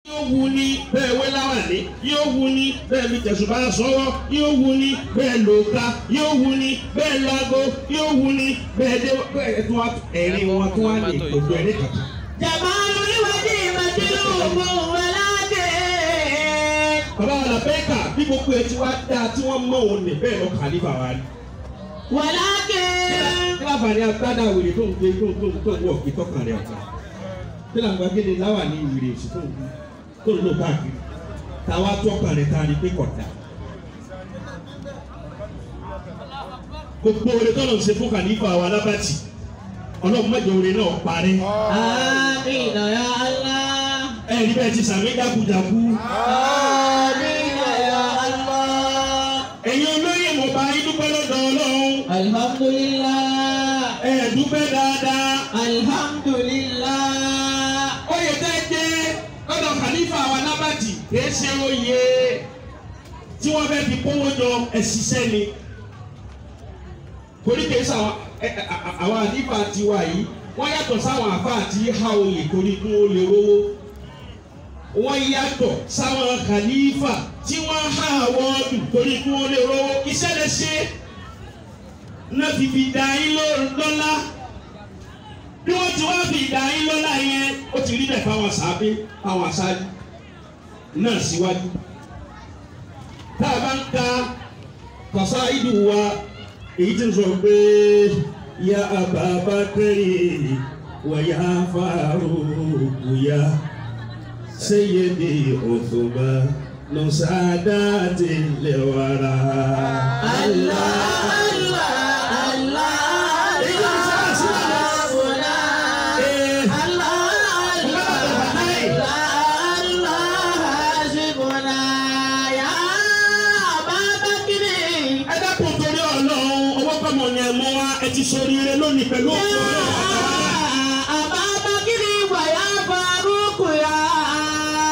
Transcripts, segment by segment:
Yóò wu ni bẹ́ẹ̀ wé láwàní, yóò wu ni bẹ́ẹ̀ fi tẹ̀sùbá sọ́wọ́, yóò wu ni bẹ́ẹ̀ lòka, yóò wu ni bẹ́ẹ̀ lago, yóò wu ni bẹ́ẹ̀ dé bẹ́ẹ̀ tó wá ẹ̀rín wọn tó wá lè gbogbo ẹ̀rín kankan. Jamalu wadi madlubu walade. Bàbá wa Làbẹ́kà bí gbogbo ẹ ti wá dáa tí wọ́n mọ̀ òun ní bẹ́ẹ̀ lọ kàlífà wa rí. Walade. Kí láǹfààní agbádá wèrè tó ń gbé tó ń tó ń tó ń wọ̀ kí tọkàn rẹ̀ ọ̀tá? Kí láǹfààní láwà ní wèrè èsì tó ń gbé tó ń lò káàkiri? Táwa tọkàn rẹ̀ tá a rí pé kọ̀dà. Gbogbo oore tọ́lọ̀ ń ṣe fún kàlífà wa Lábàtì, Ọlọ́run má jẹ́ oore náà parẹ́. Amina ya Allah. Ẹ rí bẹ́ẹ̀ ti sàmì jákujàku. Amina ya Allah. Ẹ̀yin olóyè mo bá yín dúpẹ́ lọ́dọ̀ Ọlọ́run. Alhamdulillah. Ẹ dúpẹ́ dáadáa. Alhamdulillah. Oyè tẹ́ jẹ́ lọ́dọ̀ kàlífà wa Lábàtì kìí ṣe oyè tí wọ́n fẹ́ fi kówó jọ ẹ̀ṣiṣẹ́ ni. Torí kìí ṣe àwọn àlífà tiwa yìí wọ́n yàtọ̀ sáwọn àfa àti ha oyè torí kí wọ́n lè rówó. Wọ́n yàtọ̀ sáwọn kàlífà tí wọ́n há àwọ̀dù torí kí wọ́n lè rówó. Iṣẹ́ lè ṣe náà fi fi dá yín lọ́lá. Bí wọ́n ti wá fi dá yín lọ́lá yẹn, ó ti rí bẹ́ẹ̀ fáwọn sàábé fáwọn aṣáájú náà síwájú. Tá a bá ń ka kọ̀sá ìdù wa, èyí tí ń sọ pé ya Ababakari wa ya Faruku ya Sayyidi Uthman nusadati lewara. Allah Allah Allah. Ẹ dákun torí Ọlọ́run, owó kọ́mọ ni ẹ mú wá, ẹ ti ṣoríire lónìí pẹ̀lú òkú Ọlọ́run. Ababakiri wa ya Faruku ya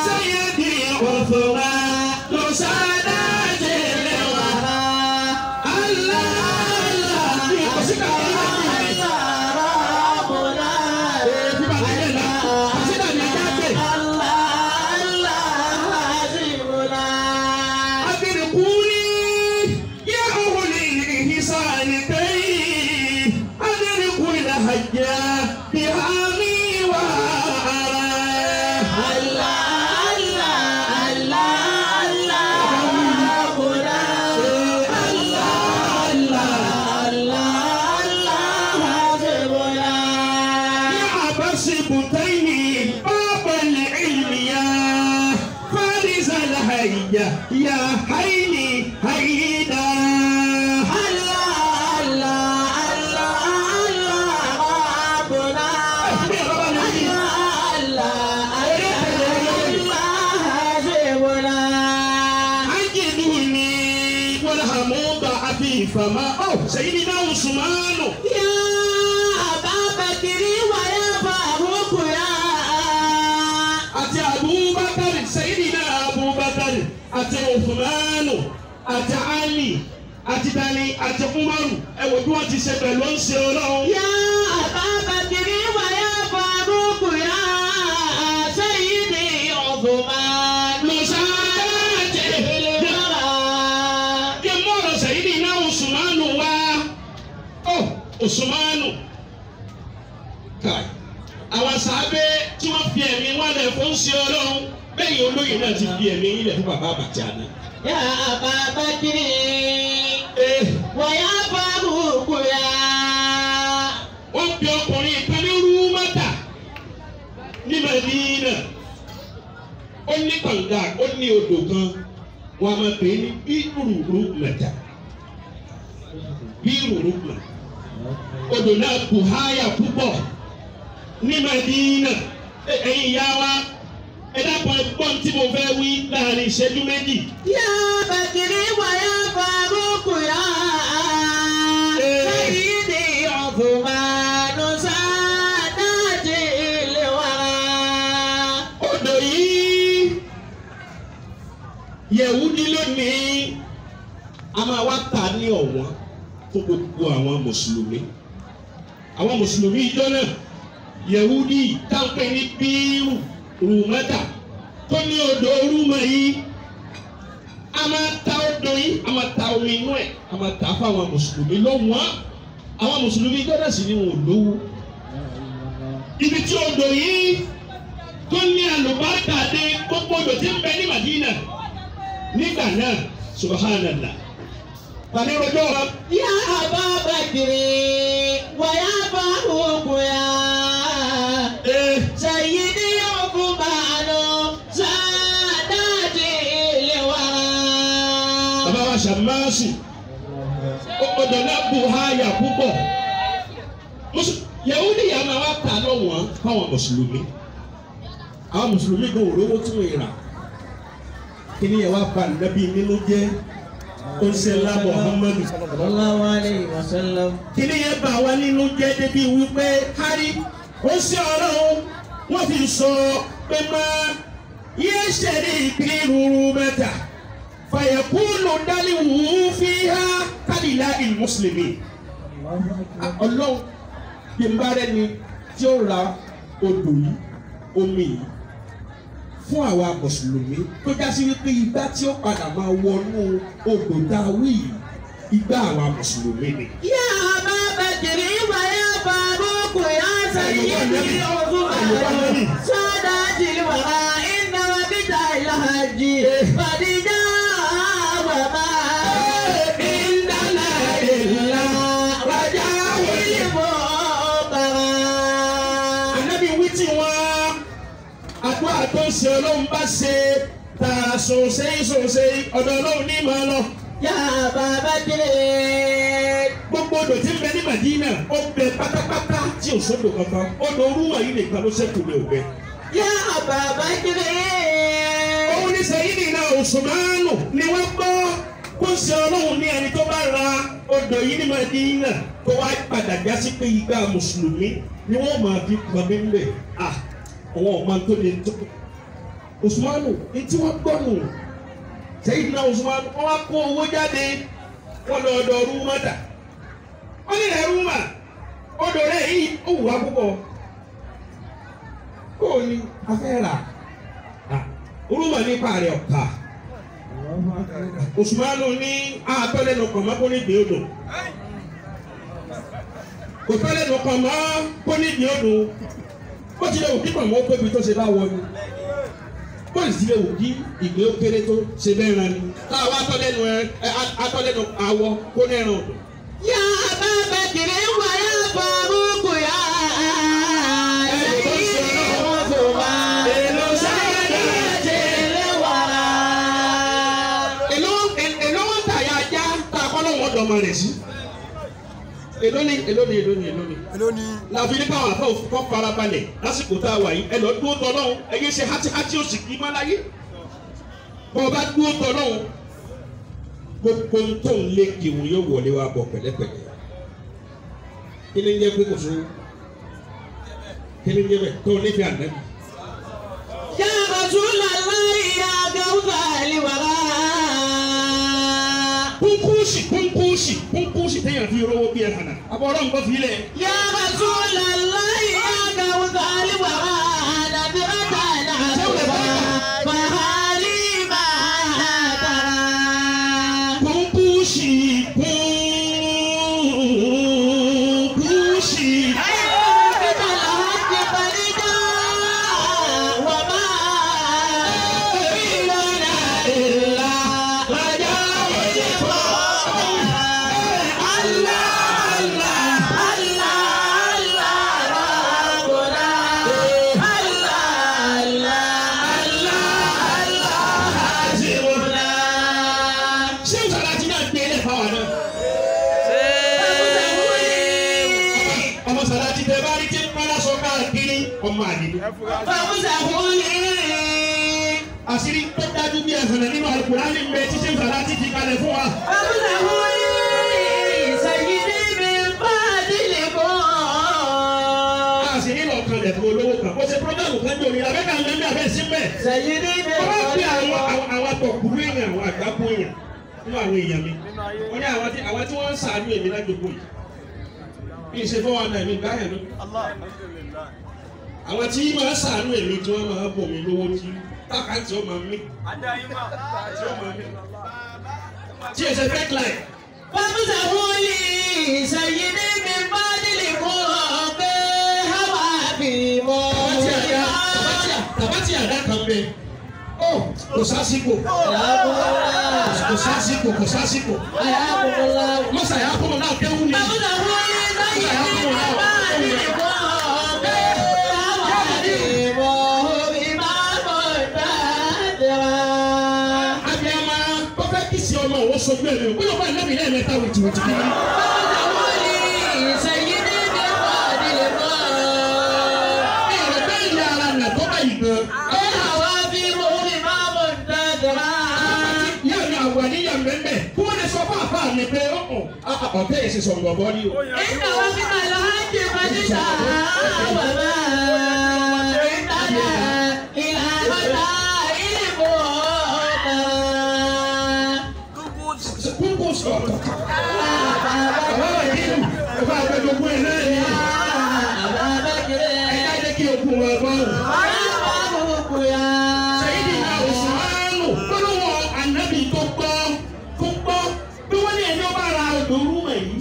Sayyidi Uthman nusadati lewara. Allah Allah. Bí kò sí kàwé láti يا حيني هيدا. الله الله الله الله ربنا. الله الله حسبنا. أجدني والهموم عفيفما سيدنا عثمان. يا أبا بكر ويا فاروق يا àti Abubakar, Sayyidina Abubakar àti Uthmanu àti Ali àti Dani àti Umaru, ẹ wò bí wọ́n ti ṣe pẹ̀lú ń ṣe Ọlọ́run. يا أبا بكر ويا فاروق يا سيدي عثمان Kí n mọ̀rọ̀ Sayyidina Usmanu wá. Ó Usmanu. Káì. Àwọn sàábé tí wọ́n fi ẹ̀mí wọn lẹ̀ fún ṣe Ọlọ́run, bẹ́ẹ̀ olóyè náà ti fi ẹ̀mí ilẹ̀ fún bàbá àbàtì àná. يا أبا بكر ويا فاروق يا Wọ́n fi ọkùnrin kan ní Rúmọ́tà ní Mẹ́dínà. Ó ní kànga, ó ní odò kan, wọ́n á máa pè é ní Bírù Rúmọ́tà. Bírù Rúmọ́tà. Odò náà kù háyà púpọ̀ ní Mẹ́dínà. Ẹ̀yin ìyá wa, ẹ dákun ẹ gbọ́n tí mo fẹ́ wí láàrin ìṣẹ́jú méjì. يا بكر ويا فاروق يا سيدي عثمان سادات الورى. Odò yìí Yẹ̀wúdí lónìí a máa wá tà ní ọ̀wọ́n fún gbogbo àwọn mùsùlùmí. Àwọn mùsùlùmí ìjọ náà Yẹ̀wúdí táǹpẹ̀ ní bírù rùmẹ́tà tó ní odò Rúmà yìí a máa ta odò yìí a máa ta omi inú ẹ̀ a máa ta fáwọn mùsùlùmí lọ́wọ́n àwọn mùsùlùmí gbọ́dọ̀ sì ni wọn ò lówó. Ibi tí odò yìí tó ní àlùbáríkà dé gbogbo odò tí ń bẹ ní Madina nígbà náà subhanallah. Tani rojọ́ wa. Ya Aba Bakri wa ya Faruq ya Sayyidi Uthmanu Sadati liwara. Bàbá wa Ṣàmáàsì odò náà bu háyà púpọ̀. Yahudi yà máa wá ta lọ́wọ́n fáwọn mùsùlùmí. Àwọn mùsùlùmí gan òróró tí wọ́n rà. Kí ni yẹ wá ba nàbí nínú jẹ́? Oṣèlá Muhammadu. Sallallahu alayhi wa sallam. Kí ni yẹ bá wa nínú jẹ́ débi wípé kárí ó ṣe ọlọ́run wọ́n fi sọ pé máa yé ṣẹ̀rí ìpín rúru mẹ́ta. Fàyẹ̀kúlù dálíwù fi há kálílá ìmùsùlùmí. Ọlọ́run bí n bá rẹ́ni tí ó ra odò yìí omi yìí fún àwa mùsùlùmí tó já sí wípé igbá tí ó padà máa wọnú odò tá a wí yìí igbá àwa mùsùlùmí ni. Ya Aba Bakri wa ya Faruq ya Sayyidi Uthmanu Sadati liwara inna wabita ilhaji Fadija wa ma indana illa raja'ul muqara. Ànábì wí tí wọ́n àdúrà tó ń ṣe ọlọ́run bá ṣe tààrà sòṣe sòṣe ọ̀dọ̀ ọlọ́run ní máa lọ. Ya Aba Bakri. Gbogbo odò tí ń bẹ ní Madina ó bẹ pátápátá tí ò sódò kankan odò Rúmà yìí nìkan ló ṣẹ́kù ní òbẹ. Ya Aba Bakri. Òun ní Sayyidina Usmanu ni wọ́n gbọ́ kó ṣe ọlọ́run ní ẹni tó bá ra odò yìí ní Madina tó wá padà já sí pé igbá mùsùlùmí ni wọ́n máa fi pọn mi ń bẹ̀. Àwọn ọmọ tó lè tó Usmanu ní tí wọ́n gbọ́ nù Sayyidina Usmanu wọ́n wá kó owó jáde wọ́n lọ ọ̀dọ̀ Rúmà dà wọ́n ní rẹ̀ Rúmà odò rẹ̀ yìí ó wù wá púpọ̀ kó o ní afẹ́ rà Rúmà nípa rẹ̀ ọ̀ka Usmanu ní àtọ́lẹ́nu kàn mọ́ kó ní ìgbé odò kò tọ́lẹ́nu kàn mọ́ kó ní ìgbé odò bó tilẹ̀ wù kí pàmò tóbi tó ṣe bá wọ ni bó tilẹ̀ wù kí ìgbé ó kéré tó ṣe bẹ́ẹ̀ ran ni táwa atọ́lẹ́nu ẹ atọ́lẹ́nu awọ kó ní ẹran odò. Ya Aba Bakri wa ya Faruq ya Sayyidi Uthmanu Sadati liwara. Èló wọn tà ya ajá tá a kọ́ lóun ọ̀dọ̀ ọmọ rẹ̀ sí. Èló ni èló ni èló ni èló ni. Èló ni. Láfi ní káwọn àfọ kọ́ farabalẹ̀ lásìkò tá a wà yìí ẹ lọ dúró tọ́ lọ́hùn ẹ yé ṣe hátíhátí òsì kì í má láyé. Bọ́ ọ bá dúró tọ́ lọ́hùn gbogbo tó ń lé kìwù yóò wọlé wa bọ̀ pẹ̀lẹ́pẹ̀lẹ́. Kí ni ń jẹ́ pé kò sówó? Kí ni ń jẹ́ bẹ́ẹ̀ tó o nífẹ̀ẹ́ ànábì? Ya Rasulallahi ya Gawsa liwara. Kúnkúùsì kúnkúùsì kúnkúùsì téèyàn fi rówó bí ẹ hànà. Àbọ̀ ọlọ́run kò fi lẹ̀. Ya Rasulallahi ya Gawsa liwara. Nadirata nasuba fahali ma tara. Kúnkúùsì kúnkúùsì. Ṣé ìsọ̀rọ̀ àti náà gbé ilé fáwọn náà? Ọmọ Sàláàtì tẹ bá rí tí ń pálá sọ káàkiri ọmọ àdìní. Àṣírí tó dájú bí ẹ̀sán nínú Al-Kùránì ń bẹ tí ṣé Sàláàtì ti kalẹ̀ fún wa. Àṣírí lọ́kàn lẹ̀ fún olówó kan. Ó ṣe pírọ́gàmù kan jòrì abẹ́ka ń lẹ́mí abẹ́ sí mẹ́. Wọ́n á pè àwọn àtọ̀kùrú èèyàn àwọn àgbákò èèyàn nínú àwọn èèyàn mi. Wọ́n ní àwọn tí wọ́n ń ṣàánú èmi lágbègbè yìí. Bí ṣe fọwọ́ náà mi gbáyà ló. Àwọn tí máa ń ṣàánú èmi tí wọ́n máa ń bò mí lówó tí Tákàntì ó máa mí. Tí o ṣe fake life. Fábùsàwùlì ṣèyíní mi bá nílì kún ọ̀gbẹ́ háwà bímọ. Tàbátì àdá kan bẹ. Ó kò sásìkò. Kò sásìkò kò sásìkò. Mọ́sà yà á kọ́ mọ́ náà kéwù ni. Fábùsàwùlì ṣèyíní mi bá nílì kún ọ̀gbẹ́ háwà bímọ. Abiyama tó fẹ́ kí sí ọmọ òun sojú ẹ̀mí o. Bóyá ọba ìlẹ́mìí lẹ́ẹ̀mẹ́ta wìtìwìtì kí ni. Fábùsàwùlì ṣèyíní mi bá nílì kún ọ̀gbẹ́. Ẹ̀rọ bẹ́ẹ̀ ni ara nà tó báyìí gan. Yóò ní àwọn àníyàn mẹ́mẹ́ kí wọ́n lè sọ fún àfa mi pé ọ̀tẹ́ yìí ṣe sọ̀rọ̀ bọ̀ ní o. Kúkú sọ̀rọ̀ bàbá wà nínú ẹ̀fọ́ àgbẹ̀dọ̀gbọ̀n ẹ̀ náà ni ẹ̀ka jẹ́ kí okùn wọn bọ̀ wò. Sẹ́yìndínlá Usmanu gbólóhùn ànábì tó gbọ́ bí wọ́n ní ẹni ọba ara odò rúmọ̀ yìí.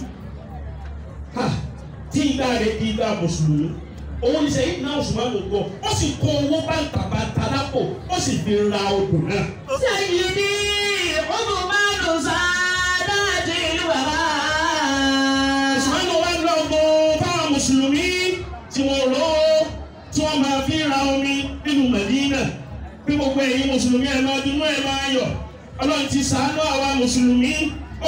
Tí ìgbà rẹ̀ di ìgbà mùsùlùmí, òun ní Sẹ́yìndínlá Usmanu gbọ́, ó sì kó owó bàǹtàbàǹtà lápò, ó sì fi ra odò náà. Sẹ́yìndí Usmanu sáádáàjì ìlú bàbá. Usmanu wá lọ gbọ́ fáwọn mùsùlùmí tí wọ́n rọ́ tí wọ́n máa fi ra omi nínú Mẹ̀dínà. Bí gbogbo ẹ̀yin mùsùlùmí ẹ̀ máa dunú ẹ̀ máa yọ̀, Ọlọ́run ti ṣàánú àwa mùsùlùmí,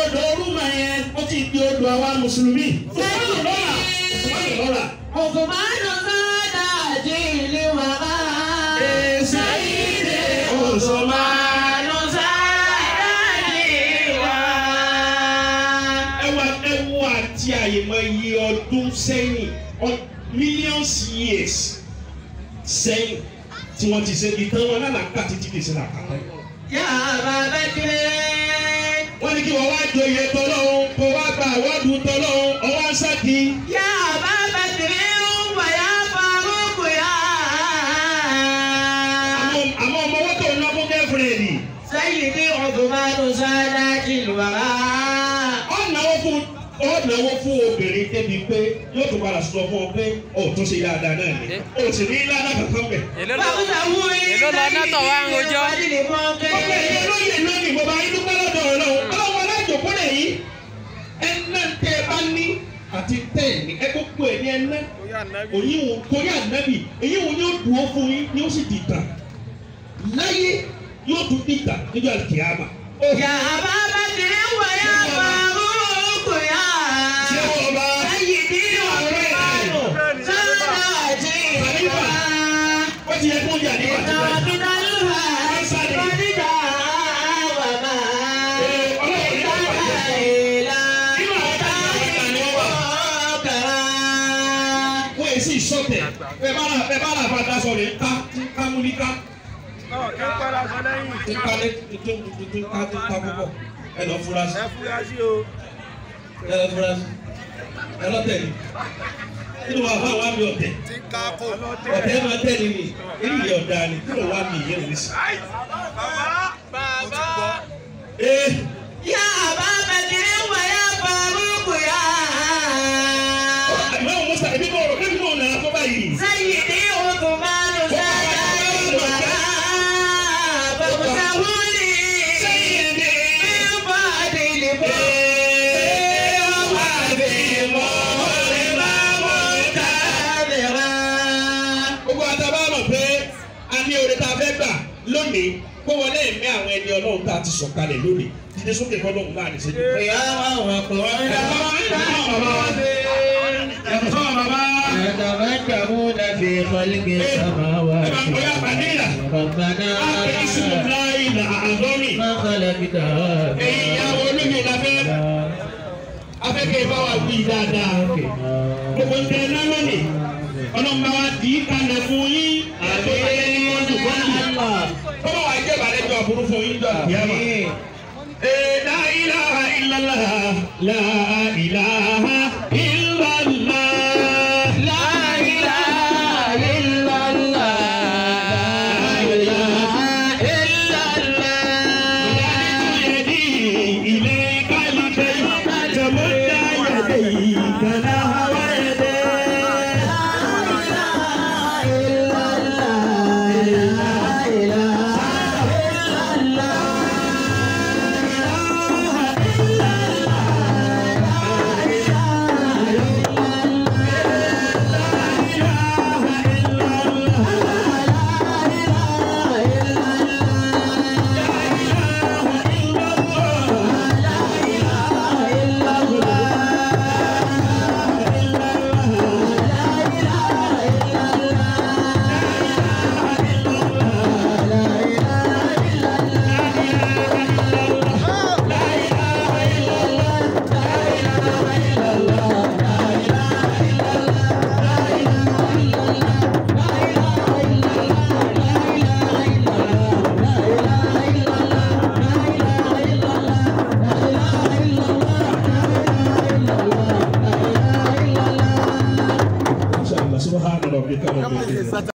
odò Orúmọ̀ yẹn ó ti di odò àwa mùsùlùmí. Usmanu lọ́ra, Usmanu lọ́ra. Usmanu sáádáàjì ìlú bàbá. Sẹ́yìndé Usmanu sáádáàjì ìlú bàbá. Ẹwà ẹwà àti àyèmọye ọdún sẹ́yìn, millions years sẹ́yìn tí wọ́n ti ṣe ìtàn wọn lálàkà títí dèsí làkàtà. Yá bàbá kiri. Wọ́n ní kí wọ́n wá joyè tọ́lọ́hún, kó wá gba àwọ́dù tọ́lọ́hún, ọwọ́ ń sákì. Yá bàbá kiri wà yá Faruku yá. Àmọ́ ọmọ owó tó ń ná fún gẹ́fúrẹ́dì. Sẹ́yìndí Usmanu sáádáàjì ìlú bàbá. Ó náwó fún obìnrin débi pé yóò tún padà sọ fún ọ pé ó tún ṣe dáadáa náà ni. Ó sì ní ládàá kankan bẹ̀. Èló lọ nátọ̀ wá ń rojọ́. Gbogbo ẹ̀yin olóyè lónìí mo bá yín dúpẹ́ lọ́dọ̀ Ọlọ́run. Ọlọ́run alájòkó lè yí. Ẹná tẹ ẹ bá ní àti tẹ ẹ ní ẹ gbogbo ẹ ní ẹná. Òyìn torí ànábì èyí wo ni ó dùn ó fún yín ni ó sì dìtàn. Láyé yóò tún dìtàn níjọ́ àlùkìyámà. Yá bàbá kiri wà yá Faruku yá. Ṣé wọ́n bá Sẹ́yìndí Usmanu sáádáàjì ìlú bàbá. ó ti yẹ kó yà ní pàtó? Wọ́n èsì sọ̀tẹ̀ ẹ bá rà bá daṣọ rẹ̀ ká ká múlíká. Tí ká lé tí ká tí ká púpọ̀ ẹ lọ fura sí. Ẹ lọ fura sí. Ẹ lọ tẹ̀lé. Nínú wa fáwọn àmì ọ̀tẹ̀. Ọ̀tẹ̀ máa tẹ̀lé ni. Eré ìyẹ̀ ọ̀dà ni. Kí ló wá mi ìyẹn òní sí? Ee. Yá Abubakar wa yá Faruku yá. Ìmọ̀ Musa èmi kò rò pé mi ò nà á kó báyìí. Sayyidi Uthmanu Sadai wàrà Bàbùsàwùlì. Sayyidi Min fadli bó. Gbogbo àtàbà mọ̀ pé a ní oore tá a fẹ́ gbà lónìí kó wọlé ẹ̀mí àwọn ẹni Ọlọ́run tá a ti sọ̀kalẹ̀ lónìí dídé sókè fọlọ́run láàrin ṣẹ́jú. يتفكرون في خلق السماوات ربنا ما خلقت هذا Afẹ́kẹ́ bá wa wí dáadáa. Gbogbo ń tẹ náà lónìí. Ọlọ́run bá wa dì í kalẹ̀ fún yín. Àti ẹni wọ́n dùn wọ́n dùn. Kọ́mọ̀ wá jẹ́ ìbàlẹ́jọ́ àbúrú fún yín jọ àbíyámà. La ilaha illallah, la ilaha illallah. لا إله إلا الله لا إله Rabbika rabbil izzati.